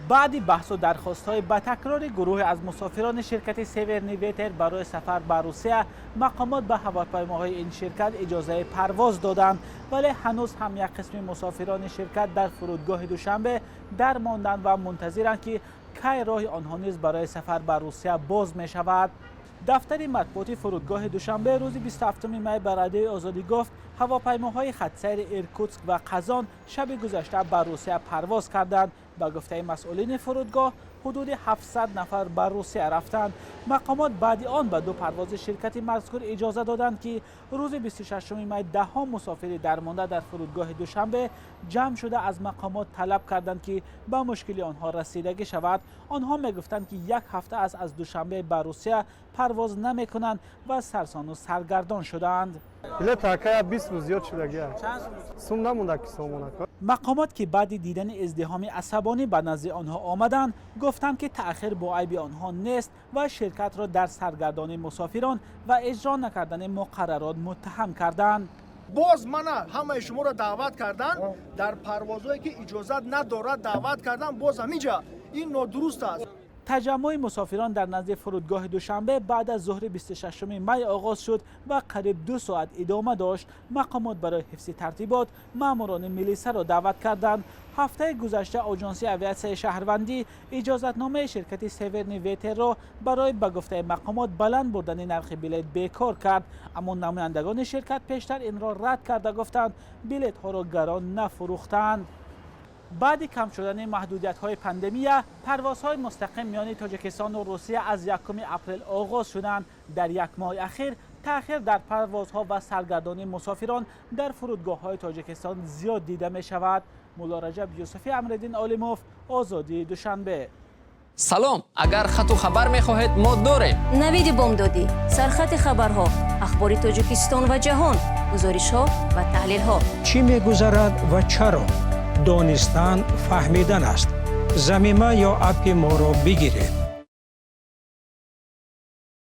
Баъди баҳсу дархостҳои ба такрори гурӯҳе аз мусофирони ширкати «Северный ветер» барои сафар ба Русия, мақомот ба ҳавопаймоҳои ин ширкат иҷозаи парвоз доданд, вале ҳанӯз ҳам як қисми мусофирони ширкат дар фурудгоҳи Душанбе дармонданд ва мунтазиранд, ки кай роҳи онҳо низ барои сафар ба Русия боз мешавад. Дафтари матбуоти фурудгоҳи Душанбе рӯзи 27 май ба Радиои Озодӣ гуфт, ҳавопаймоҳои хатсайри Иркутск ва Қазон шаби гузашта ба Русия парвоз карданд. Ба гуфтаи масъулини фурудгоҳ, ҳудуди 700 нафар ба Русия рафтанд. Мақомот баъди он ба ду парвози ширкати мазкур иҷоза доданд, ки рӯзи 26 май даҳҳо мусофири дармонда дар фурудгоҳи Душанбе ҷамъ шуда, аз мақомот талаб карданд, ки ба мушкили онҳо расидагӣ шавад. Онҳо мегуфтанд, ки як ҳафта аст аз Душанбе ба Русия парвоз намекунанд ва сарсону саргардон шудаанд. Билет акая 20 рӯз зиёд шудагия, сум намонда ки сомона. Мақомот, ки баъди дидани издиҳоми асабонӣ ба назди онҳо омаданд, гуфтанд, ки таъхир бо айби онҳо нест ва ширкатро дар саргардонии мусофирон ва иҷро накардани муқаррарот муттаҳам карданд. Боз мана ҳамаи шуморо даъват кардан дар парвозҳое, ки иҷозат надорад, даъват кардан боз ҳаминҷа, ин нодуруст аст. Таҷаммуи мусофирон дар назди фурудгоҳи Душанбе баъд аз зуҳри 26 май оғоз шуд ва қариб 2 соат идома дошт. Мақомот барои ҳифзи тартибот маъмурони милисаро даъват карданд. Ҳафтаи гузашта Оҷонсии авиатсияи шаҳрвандӣ иҷозатномаи ширкати «Северный ветер»-ро барои, ба гуфтаи мақомот, баланд бурдани нархи билет бекор кард, аммо намояндагони ширкат пештар инро рад карда, гуфтанд, билетҳоро гарон нафурӯхтанд. Баъди кам шудани маҳдудиятҳои пандемия, парвозҳои мустақим миёни Тоҷикистону Русия аз 1 апрел оғоз шуданд. Дар як моҳи ахир таъхир дар парвозҳо ва саргардонии мусофирон дар фурудгоҳҳои Тоҷикистон зиёд дида мешавад. Муллораҷаб Юсуфӣ, Амриддин Олимов, Озодӣ, Душанбе. Салом, агар хату хабар мехоҳед, мо дорем. Навиди бомдодӣ, сархати хабарҳо, ахбори Тоҷикистон ва ҷаҳон, гузоришҳо ва таҳлилҳо. Чӣ мегузарад ва чаро? Донистан фаҳмидан аст. Замима ё аппи моро бигиред.